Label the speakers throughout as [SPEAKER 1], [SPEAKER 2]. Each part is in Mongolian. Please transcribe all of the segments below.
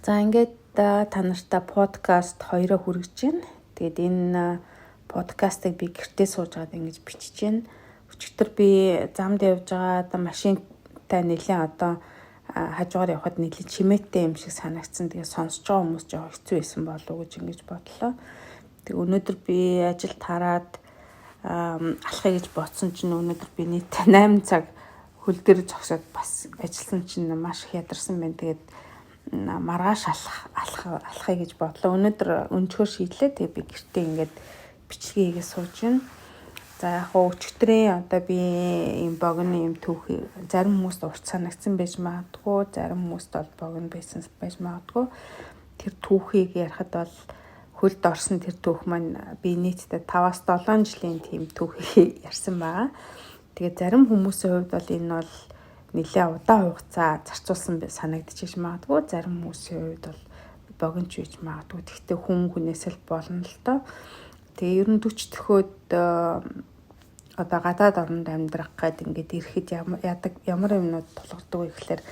[SPEAKER 1] За ингээд та нартай подкаст хоёроо хүргэж байна. Тэгээд энэ подкастыг би гэртээ сууж байгаад ингэж бичиж байна. Өчигдөр би замд явж байгаа одоо машинтай нэлээд одоо хажуугаар явхад нэлээд чимээтэй юм шиг санагдсан. Тэгээд сонсож байгаа хүмүүс жоохон хэцүү байсан болов уу гэж ингэж бодлоо. Тэгээд өнөөдөр би ажилд хараад алхая гэж бодсон чинь өнөөдөр би нийт 8 цаг хөл дээр зогсоод бас ажилласан чинь маш их ядарсан байна. Тэгээд маргааш алах алах алхая гэж бодлоо. Өнөөдөр өнчгөр шийдлээ. Тэгээ би гэртээ ингээд бичлэгээ хийгээ сууж байна. За яг хуу өчигдрийн одоо би ийм богино юм түүх зарим хүмүүст урт санагдсан байж магадгүй, зарим хүмүүст бол богино байсан байж магадгүй. Тэр түүхийг ярихад бол хөлд орсон тэр түүх маань би нийтдээ 5-аас 7 жилийн тийм түүхийг ярьсан байгаа. Тэгээ зарим хүмүүсийн хувьд бол энэ бол нэлээ удаан хугацаа зарцуулсан санагдчих магадгүй. Зарим хүмүүсийн хувьд бол богино ч байж магадгүй. Тэгэхдээ хүн хүнээс л болно л доо. Тэгээ ер нь 40 төхөөд одоо гадаад оронд амьдрах гээд ингээд ирэхэд яадаг ямар юмнууд тулгардаг вэ гэхлээр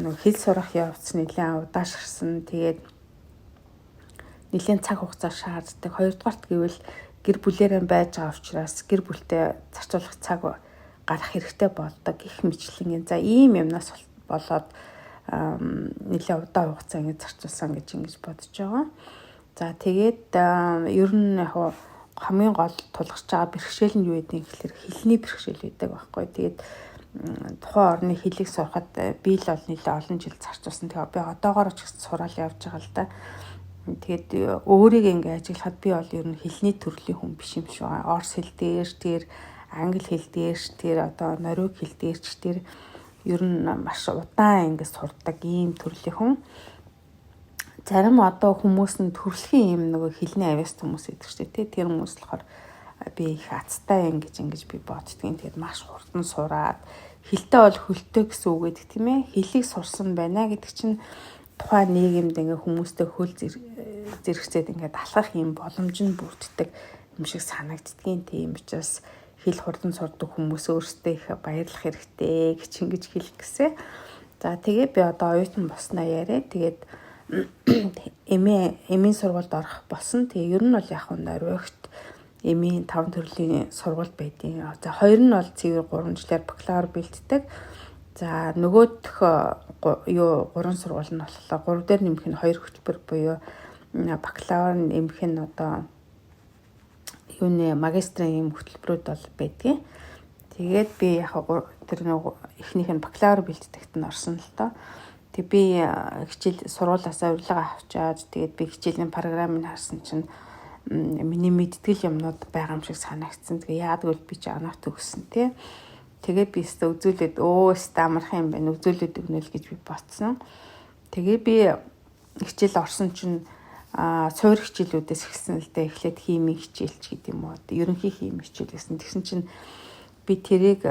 [SPEAKER 1] нөгөө хэл сурах явц нэлээд удаашрсан. Тэгээд нэлээд цаг хугацаа шаарддаг. Хоёрдугаарт гэвэл гэр бүлээрээ байж байгаа учраас гэр бүлтэй зарцуулах цаг гарах хэрэгтэй болдог гэх мэтлэнгийн. За ийм юмнаас болоод нэлээд удаан хугацаа ингэж зарцуулсан гэж ингэж бодож байгаа. За тэгээд ер нь яг хамгийн гол тулгарч байгаа бэрхшээл нь юу гэдэг гэхэлэр хэлний бэрхшээл байдаг байхгүй. Тэгээд тухайн орны хэлийг сурахад би л бол нэлээд олон жил зарцуулсан. Тэгээ би одоогоор ч гэсэн сураал явж байгаа л да. Тэгээд өөрийг ингээ ажиглахад би бол ер нь хэлний төрлийн хүн биш юм шиг байгаа. Орос хэл дээр тэр англи хэл дээр ч тэр одоо норвег хэл дээр ч тэр ер нь маш удаан ингэ сурдаг ийм төрлийн хүн. Зарим одоо хүмүүс нь төрөлхийн юм нөгөө хэлний авьяас хүмүүс гэдэг чинь тий тэр хүмүүс болохоор би их азтай юм гэж ингэж би боддгийн. Тэгээд маш хурдан сураад хилтэй бол хөлтэй гэсэн үг гэдэг тийм ээ. Хэлийг сурсан байна гэдэг чинь тухайн нийгэмд ингээ хүмүүстэй хөл зэрэгцээд ингээд алхах юм боломж нь бүрддэг юм шиг санагддгийн. Тийм учраас хэл хурдан сурдаг хүмүүс өөрсдөө их баярлах хэрэгтэй гэж ингэж хэлэх гэсэн. За тэгээ би одоо оюутан болсноо яриа. Тэгээд эмийн сургуульд орох болсон. Тэгээ ер нь бол яг нь Норвегт эмийн 5 төрлийн сургууль байдیں۔ За хоёр нь бол цэвэр 3 жилээр бакалавр бэлддэг. За нөгөөх юу 3 сургууль нь болохоор 3 дээр нэмэх нь 2 хөтөлбөр буюу бакалавр нэмэх нь одоо юуны магистрийн юм хөтөлбөрүүд бол байдгийн. Тэгээд би яг тэр нэг эхнийх нь бакалавр бэлтгэгт нь орсон л доо. Тэг би хичээл сургуулиасаа урилга авчаад тэгээд би хичээлийн програмыг харсан чинь миний мэдтгэл юмнууд байгаа юм шиг санагдсан. Тэгээ яагаад гэвэл би чи анах төгссөн тий. Тэгээд би өстө үзүүлээд өө өстө амархан юм байна үзүүлээд өгнө л гэж би бодсон. Тэгээ би хичээл орсон чинь суур хичээлүүдээс эхэлсэн л дээ. Эхлээд химийн хичээл ч гэдэг юм уу. Ерөнхий хими хичээл гэсэн. Тэгсэн чинь би тэрийг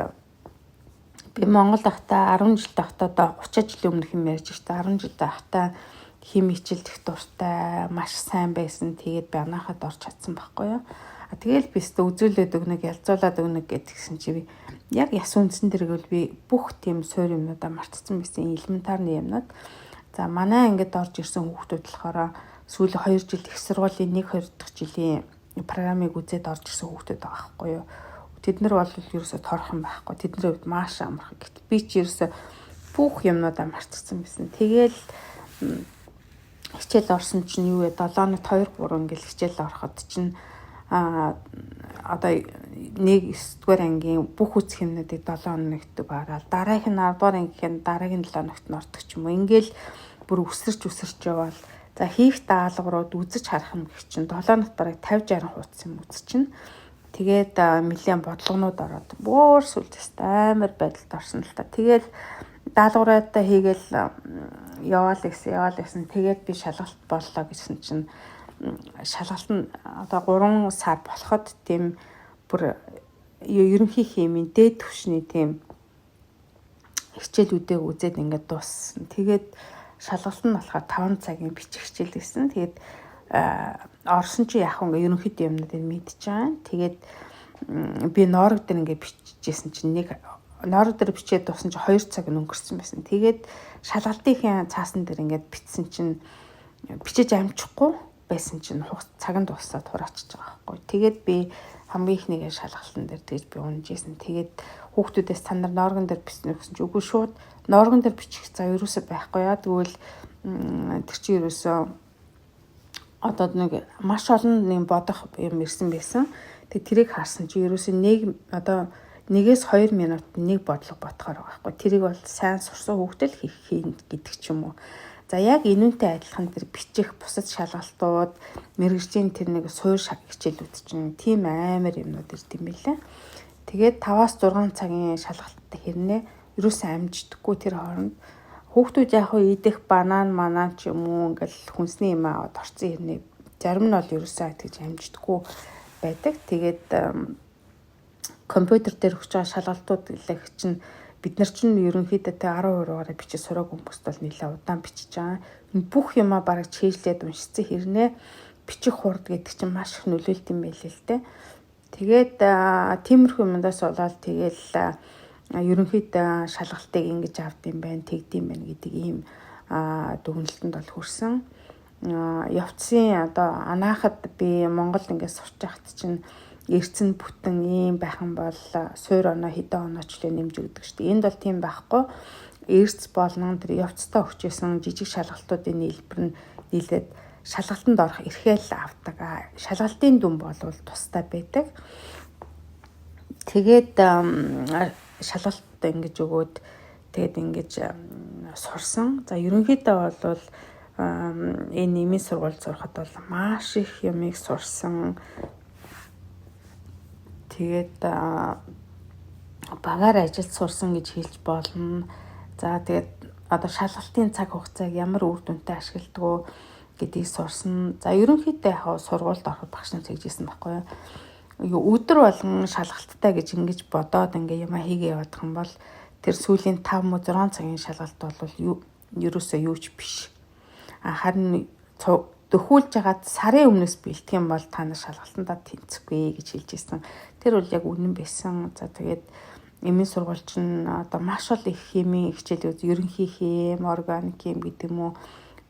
[SPEAKER 1] би Монгол байхдаа 10 жил байхдаа одоо 30 жилийн өмнөх юм ярьж штэ 10 жил байхдаа хими хичээлд их дуртай, маш сайн байсан. Тэгээд би анаахад орч чадсан байхгүй юу. А тэгэл би өстө үзүүлээд өгнө, ялзуулаад өгнө гэдгсэн чи би яг яс үндсэн дэргэл би бүх тийм суур юмнуудаа мартцсан байсан. Элементарны юмнууд. За манай ангид орж ирсэн хүүхдүүд болохоор сүүлийн 2 жил их сургуулийн 1 2 дахь жилийн програмыг үзээд орж ирсэн хүүхдүүд байгаа байхгүй юу. Тэд нар бол ерөөсө торох юм байхгүй. Тэдний хувьд маш амархан. Гэтэл би ч ерөөсө бүх юмнуудаа мартчихсан байсан. Тэгээл хичээл орсон чинь юу вэ? 7 хоногт 2 3 ингээл хичээл ороход чинь одоо 1 9 дугаар ангийн бүх үзэх юмнуудыг 7 хоногт бараал дараагийн нь 10 дугаар ангийн дараагийн 7 хоногт нь ордог ч юм уу. Ингээл бүр өсөрч өсөрч яваал. За хийх даалгаврууд үзэж харах юм гэх чинь 7 хоногт бараг 50 60 хуудас юм үзчихнэ. Тэгээд нэлээд бодлогонууд ороод бүр сүлд өстэй амар байдалд орсон л та. Тэгээд даалгавруудаа хийгээл яваал гэсэн яваал гэсэн. Тэгээд би шалгалт боллоо гэсэн чинь шалгалт нь одоо 3 сар болоход тийм бүр ерөнхий химийн дээд түвшний тийм хичээлүүдээ үзээд ингээд дууссан. Тэгээд шалгалт нь болохоор 5 цагийн бичих хичээл гэсэн. Тэгээд орсон чи яг ингээ ерөнхийдөө юмнуудыг мэдчихэж байгаа. Тэгээд би ноорог дээр ингээ бичижсэн чинь нэг ноорог дээр бичээд дууссан чинь 2 цаг өнгөрсөн байсан. Тэгээд шалгалтынхаа цаасан дээр ингээд бичсэн чинь бичиж амжихгүй байсан чинь цаг нь дуусаад хураачиж байгаа байхгүй. Тэгээд би хамгийн ихнийгээ шалгалтан дээр тэгж би унжсэн. Тэгээд хүүхдүүдээс та нар нооргон дээр бичсэн гэсэн чинь үгүй шууд нооргон дээр бичих зав ерөөсөө байхгүй яа. Тэгвэл тэр чинь ерөөсөө одоо нэг маш олон нэг бодох юм ирсэн байсан. Тэгээд тэрийг харсан чинь ерөөсөө нэг одоо 1-2 минут нэг бодлого бодохоор байгаа байхгүй. Тэрийг бол сайн сурсан хүүхдэл хийх хийн гэдэг ч юм уу. За яг энүүнтэй адилхан тэр бичих бусад шалгалтууд, мэргэжлийн тэр нэг суур хичээлүүд чинь тийм амар юмнууд ирд юм билээ. Тэгээд 5-6 цагийн шалгалттай хэрнээ ерөөсөө амждаггүй тэр хооронд хүүхдүүд яг хөө идэх банан манан ч юм уу ингээл хүнсний юм аваад орцсон хэрнээ зарим нь бол ерөөсөө тэгж амждаггүй байдаг. Тэгээд компьютер дээр өгч байгаа шалгалтууд лэх чинь бид нар чинь ерөнхийдөө тэ 10%-аараа бичиж сураагүй хүмүүст бол нэлээд удаан бичиж байгаа. Энэ бүх юмаа бараг чийжлээд уншицсан хэрнээ бичих хурд гэдэг чинь маш их нөлөөлт юм байлээ л дээ. Тэгээд тиймэрхүү юмдаас болоод тэгэл ерөнхийдөө шалгалтыг ингэж авд юм байна, тэгд юм байна гэдэг ийм дүгнэлтэнд бол хүрсэн. Явцын одоо анаахад би Монголд ингээд сурч байхад чинь эрцэн бүтэн ийм байх юм бол суур оноо хэдэн оноочлоо нэмж өгдөг шүү дээ. Энд бол тийм байхгүй. Эрц болон тэр явцтай өгчээсэн жижиг шалгалтуудын нийлбэр нь нийлээд шалгалтанд орох эрхээ л авдаг. Шалгалтын дүн бол тустай байдаг. Тэгээд шалгалт ингэж өгөөд тэгээд ингэж сурсан. За ерөнхийдөө бол энэ нэмийн сургуульд сурахад бол маш их юмыг сурсан. Тэгээд багаар ажиллаж сурсан гэж хэлж болно. За тэгээд одоо шалгалтын цаг хугацааг ямар үр дүнтэй ашигладаг уу гэдгийг сурсан. За ерөнхийдөө яг сургуульд ороход багш нар тэгжсэн байхгүй юу? Өдөр болгон шалгалттай гэж ингэж бодоод ингээ юма хийгээ явах юм бол тэр сүүлийн 5 мө 6 цагийн шалгалт бол ерөөсөө юу ч биш. Харин дөхүүлж хагаад сарын өмнөөс бэлтгэх юм бол та нар шалгалтандаа тэнцэхгүй гэж хэлж ирсэн. Тэр бол яг үнэн байсан. За тэгээд эмийн сургууль чинь одоо маш олон их химийн хичээлүүд, ерөнхий хим, органик хим гэдэг юм уу,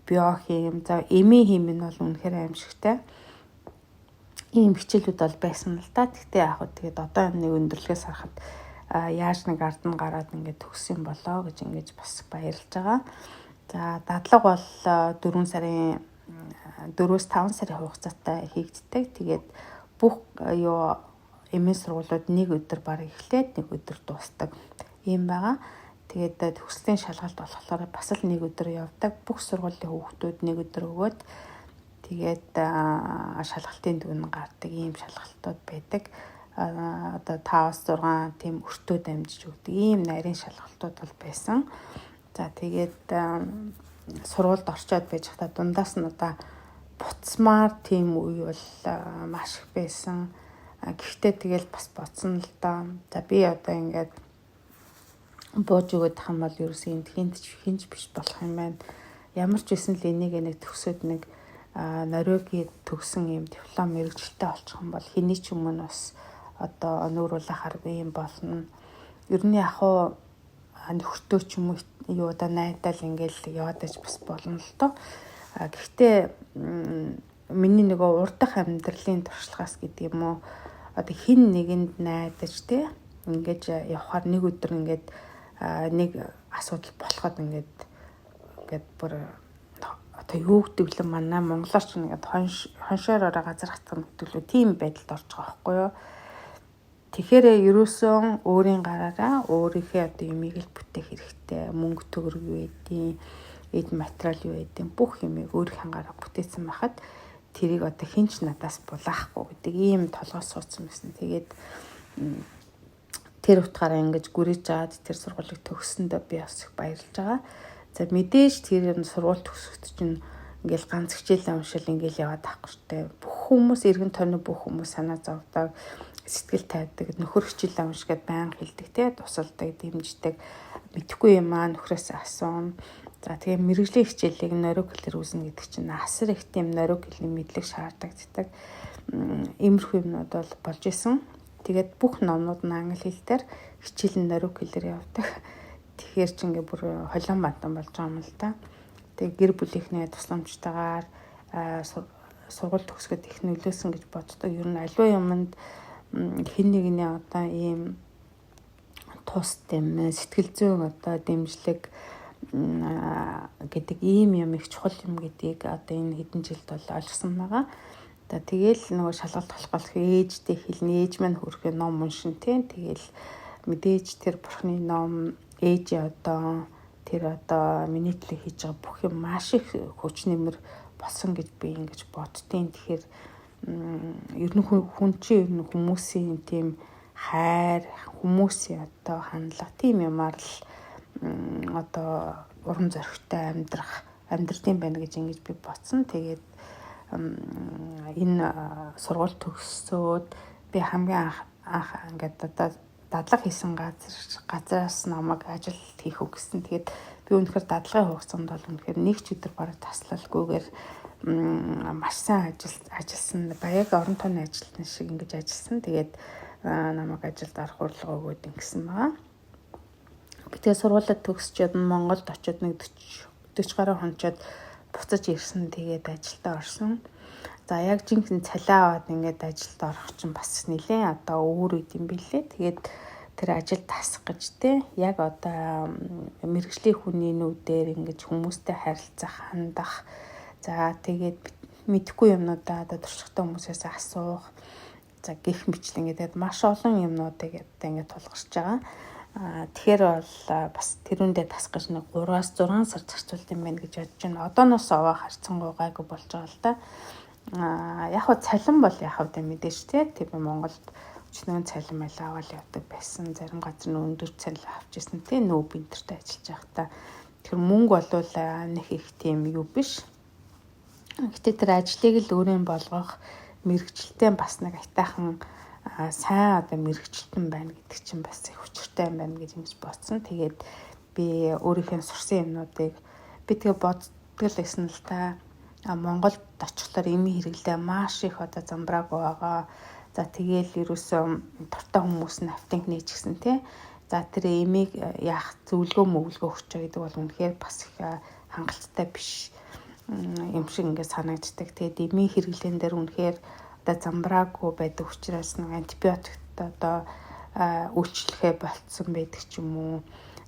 [SPEAKER 1] биохим, за эмийн хим нь бол үнэхээр аимшигтай. Ийм хичээлүүд бол байсан л да. Гэхдээ яг хөө тэгээд одоо нэг өндөрлөгөөс харахад яаж нэг ард нь гараад ингээд төгссөн болоо гэж ингэж бас баярлж байгаа. За дадлага бол 4 сарын 4-5 сарын хугацаатай хийгддэг. Тэгээд бүх юу эмийн сургуулиуд нэг өдөр баг эхлээд нэг өдөр дуустдаг. Ийм байгаа. Тэгээд төгслийн шалгалт болохоор бас л нэг өдөр явдаг. Бүх сургуулийн хүүхдүүд нэг өдөр өгөөд тэгээд шалгалтын дүн гардаг ийм шалгалтууд байдаг. Одоо 5-6 тийм өртөө дамжиж өгдөг ийм нарийн шалгалтууд бол байсан. За тэгээд сургуульд орчоод байж байхдаа дундаас нь одоо буцмаар тийм үе бол маш их байсан. Гэхдээ тэгэл бас бодсон л доо. За би одоо ингээд бууж өгöd ах юм бол ерөөсөө энд хинт хинч биш болох юм байна. Ямар ч байсан л энийг нэг төгсөөд нэг Норвегийн төгсөн юм диплом мэрэгчлээ олчих юм бол хэний ч өмнө бас одоо нүүр улаах аргагүй юм болно. Ер нь яг хуу нөхөртөө ч юм уу юу да найдаал ингээл яваад аж бас болно л доо. Гэхдээ миний нөгөө урдах амьдралын туршлагаас гэдэг юм уу одоо хин нэгэнд найдаж те ингэж явхаар нэг өдөр ингээд нэг асуудал болоход ингээд ингээд бүр одоо юу гэдэг лээ манай монголоор ч ингээд хоншоор ороо газар хатгана гэдэг лөө тийм байдалд орж байгаа байхгүй юу. Тэгэхээр ерөөсөн өөрийн гараараа өөрийнхөө одоо юмыг л бүтээх хэрэгтэй. Мөнгө төгрөг юу гэдیں, эд материал юу гэдیں бүх юмыг өөрийнхөө гараа бүтээсэн байхад тэрийг одоо хэн ч надаас булаахгүй гэдэг ийм толгой суудсан байсан. Тэгээд тэр утгаараа ингэж гүрэж аваад тэр сургуулийг төгссөндөө би бас их баярлж байгаа. За мэдээж тэр сургууль төгсөхөд чинь ингээл ганц хичээл уншил ингээл яваад байхгүй штэ. Бүх хүмүүс эргэн тойрны бүх хүмүүс санаа зовдөг, сэтгэл тавьдаг, нөхөр хичээл унш гэд байнга хэлдэг те, тусалдаг, дэмждэг. Мэдхгүй юм аа нөхрөөс асуун. За тэгээ мэрэгжлийн хичээлийг норвег хэлээр үүснэ гэдэг чинь асар их тийм норвег хэлний мэдлэг шаардлагатай. Иймэрхүү юмнууд бол болж исэн. Тэгээд бүх номнууд нь англи хэл дээр, хичээл нь норвег хэлээр явдаг. Тэгэхээр чи ингээ бүр холион бантан болж байгаа юм л да. Тэгээ гэр бүлийнхнээ тусламжтайгаар сургууль төгсгöd их нөлөөсөн гэж боддог. Ер нь аливаа юмд хэн нэгний одоо ийм тус дэм, сэтгэл зүйн одоо дэмжлэг гэдэг ийм юм их чухал юм гэдгийг одоо энэ хэдэн жилд бол ойлгосон байгаа. За тэгэл нөгөө шалгалт болох болох ээжтэй хэлнэ, ээж маань хөрхөө ном уншин тийм. Тэгэл мэдээж тэр бурхны ном, ээж одоо тэр одоо миний төлөө хийж байгаа бүх юм маш их хүч нэмэр болсон гэж би ингэж боддیں۔ Тэгэхээр ер нь хүн чинь ер нь хүмүүсийн тийм хайр, хүмүүсийн одоо хандлага тийм юмар л одоо урам зоригтой амьдрах амьдрдсан байна гэж ингэж би бодсон. Тэгээд энэ сургууль төгссөөд би хамгийн анх ингээд одоо дадлага хийсэн газраас намайг ажил хийх үг гэсэн. Тэгээд би үнэхээр дадлагын хугацаанд бол үнэхээр нэг ч өдөр бараг таслалгүйгээр маш сайн ажилласан. Баяг орон тооны ажилтан шиг ингэж ажилласан. Тэгээд намайг ажилд орох урилга өгөөд ингэсэн байгаа. Би тэгээ сургуулиуд төгсчөөд Монголд очиод нэг 40 гаруй хончоод буцаж ирсэн. Тэгээд ажилдаа орсон. За яг жинхэнэ цалиа аваад ингээд ажилд орох чинь бас нэлээд одоо өөр үед юм билээ. Тэгээд тэр ажил тасах гэж те яг одоо мэргэжлийн хүний нүдээр ингэж хүмүүстэй харилцах, хандах. За тэгээд мэдэхгүй юмнуудаа одоо туршлагатай хүмүүсээс асуух. За гих мэтлэн ингээд маш олон юмнуудыг одоо ингээд тулгарч байгаа. Тэгэхээр бол бас тэрүүндээ тасах гэж нэг 3-аас 6 сар зарцуулт юм байна гэж бодож байна. Одооноос овоо харьцангуй гайгүй болж байгаа л да. Яг хөө цалин бол яг хөө мэдээж тий. Тэр Монголд өчнөө цалин мэл аваад явдаг байсан. Зарим газар нь өндөр цалин авч ирсэн тий. Нүүб энтертэй ажиллаж байхдаа. Тэр мөнгө болвол нэг их тийм юу биш. Гэтэ тэр ажлыг л өөрийн болгох мэрэгчлээ бас нэг айтайхан сайн одоо мэрэгчлэн байна гэдэг чинь бас их учиртай юм байна гэж ингэж бодсон. Тэгээд би өөрийнхөө сурсан юмнуудыг би тэгээ боддог л байсан л та. Монголд очихлоор эмийн хэрэглээ маш их одоо замбраагүй байгаа. За тэгээл ерөөсөө дуртай хүмүүс нь автинг нээч гисэн тий. За тэр эмийг яах зөвлөгөө мөвлөгөө өгч байгаа гэдэг бол үнэхээр бас их хангалттай биш юм шиг ингээд санагддаг. Тэгээд эмийн хэрэглээн дээр үнэхээр одоо замбраагүй байдаг учраас нэг антибиотикт одоо үйлчлэхээ болцсон байдаг ч юм уу.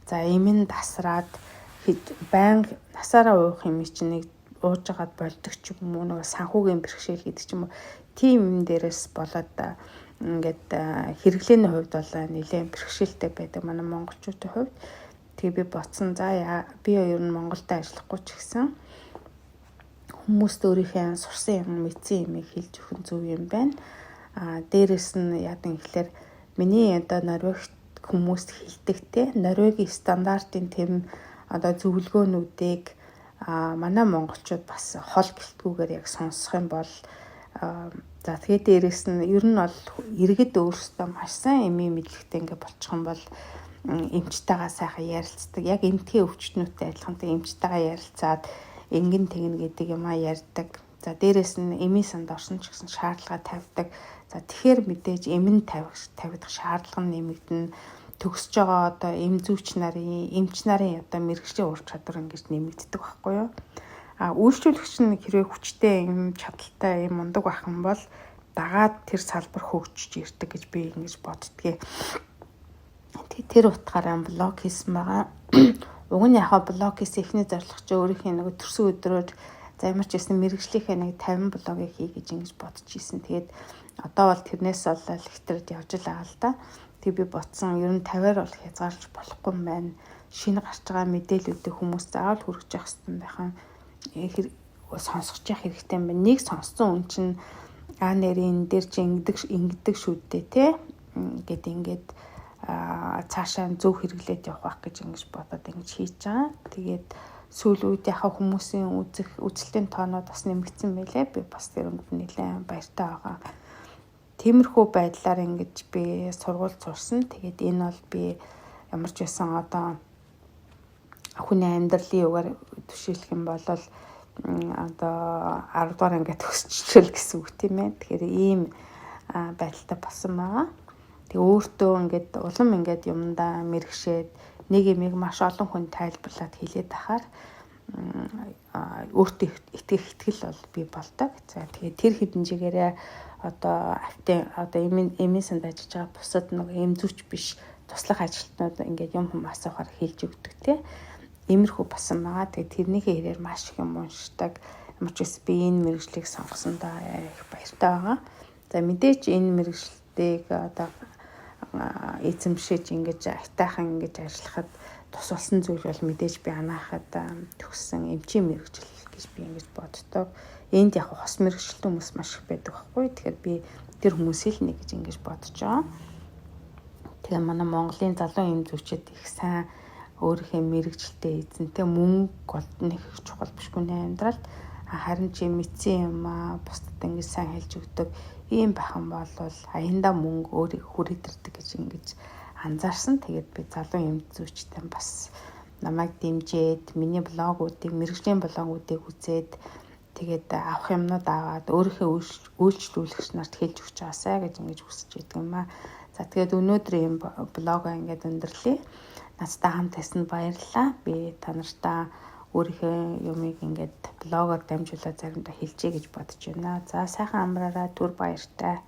[SPEAKER 1] За эмийн дасраад байнга насаараа уух юм чинь нэг ууж агаад болдог ч юм уу, нөгөө санхүүгийн бэрхшээл гэдэг ч юм уу. Тийм юм дээрээс болоод ингээд хэрэглээний хувьд бол нэлээд бэрхшээлтэй байдаг манай монголчуудын хувьд. Тэгээ би бодсон, за би ер нь Монголд ажиллахгүй ч гэсэн хүмүүст өөрийнхөө сурсан юм, мэдсэн юмыг хэлж өгөх нь зөв юм байна. Дээрэс нь яадан гэхлээр миний одоо Норвегт хүмүүст хэлдэг те Норвегийн стандартын тэм одоо зөвлөгөөнүүдийг манай монголчууд бас хол гэлтгүүгээр яг сонсох юм бол за тэгээ дээрэс нь ер нь бол иргэд өөрсдөө маш сайн эмийн мэдлэгтэй ингээ болчих юм бол эмчтэйгээ сайхан ярилцдаг. Яг эмтгийн өвчтнүүдтэй адилхантай эмчтэйгээ ярилцаад ингэн тэгнэ гэдэг юм а ярьдаг. За дээрэс нь эмийн санд орсон ч гэсэн шаардлага тавьдаг. За тэгэхээр мэдээж эмэн тавигдах шаардлага нь нэмэгдэнэ. Төгсөж байгаа одоо эм зүйч нарын, эмч нарын одоо мэргэжлийн ур чадвар ингэж нэмэгддэг байхгүй юу? Үйлчлүүлэгч нь хэрвээ хүчтэй юм чадaltaй юм мундаг байх юм бол дагаад тэр салбар хөгжиж ирдэг гэж би ингэж боддгийг. Тэр утгаараа блог хийсэн байгаа. Уг нь яхаа блог хийсэн эхний зорилго чи өөрийнхөө нэг төрсөн өдрөөр за ямар ч байсан мэрэгжлийнхээ нэг 50 блогийг хий гэж ингэж бодож исэн. Тэгээд одоо бол тэрнээс бол ихтрээд явж л байгаа л да. Тэг би бодсон ер нь 50-аар бол хязгаарч болохгүй юм байна. Шинэ гарч байгаа мэдээллүүдийг хүмүүс заавал хүргэж явах хэрэгтэй байхan сонсгож явах хэрэгтэй юм байна. Нэг сонссон хүн чинь аа нэрийн энэ дээр чи ингэдэг шүү дээ те гэд ингээд цаашаа зөв хэрэглээд явах байх гэж ингэж бодоод ингэж хийж байгаа. Тэгээд сүүл үед яхаа хүмүүсийн үзэх үзэлтийн тоонууд бас нэмэгдсэн байлээ. Би бас тэрэнд нэлээд баяртай байгаа. Тиймэрхүү байдлаар ингэж би сургууль сурсан. Тэгээд энэ бол би ямар ч байсан одоо хүний амьдралын югаар түшиглэх юм бол одоо 10 дугаар ангиа төгсчихөл гэсэн үг тийм ээ. Тэгэхээр ийм байдалтай болсон байгаа. Тэгээ өөртөө ингээд улам ингээд юмдаа мэрэгшээд нэг юмыг маш олон хүн тайлбарлаад хэлээд ахаар өөртөө итгэх итгэл бол бий болдог. За, тэгээд тэр хэмжээгээрээ одоо автын одоо эмийн санд ажиллаж байгаа бусад нэг эм зүйч биш туслах ажилтнууд ингээд юм хүм асуухаар хэлж өгдөг, те. Иймэрхүү басан байгаа. Тэгээд тэрнийхээ хэрээр маш их юм уншдаг. Ямар ч байсан би энэ мэргэжлийг сонгосондоо их баяртай байгаа. За, мэдээж энэ мэргэжлийг одоо эзэмшиж, ингэж аятайхан ингэж ажиллахад тус болсон зүйл бол мэдээж би анаахад төгссөн эмчийн мэргэжил гэж би ингэж боддог. Энд яг хос мэргэжилтэн хүмүүс маш их байдаг байхгүй. Тэгэхээр би тэр хүмүүсийг л нэг гэж ингэж бодож байгаа. Тэгээ манай Монголын залуу эм зүйчид их сайн өөрийнхөө мэргэжилтэй эзэнтэй. Мөнгө бол нэг их чухал биш хүний амьдралд. Харин чи мэдсэн юм аа бусдад ингэж сайн хэлж өгдөг ийм байх юм бол аяндаа мөнгө өөрийг хүрээд ирдэг гэж ингэж анзаарсан. Тэгээд би залуу эм зүйчтэй бас намайг дэмжиж, миний блогуудыг, мэргэжлийн блогуудыг үзээд, тэгээд авах юмнууд аваад өөрийнхөө үйлчлүүлэгч нарт хэлж өгч байгаасай гэж ингэж хүсэж байдаг юм аа. За, тэгээд өнөөдөр ийм блогоо ингээд өндөрлөе. Надтай хамт байсан баярлалаа. Би та нартай өөрийнхөө юмыг ингээд блогоор дамжуулаад заримдаа хэлжээ гэж бодож байна. За, сайхан амраарай, түр баяртай.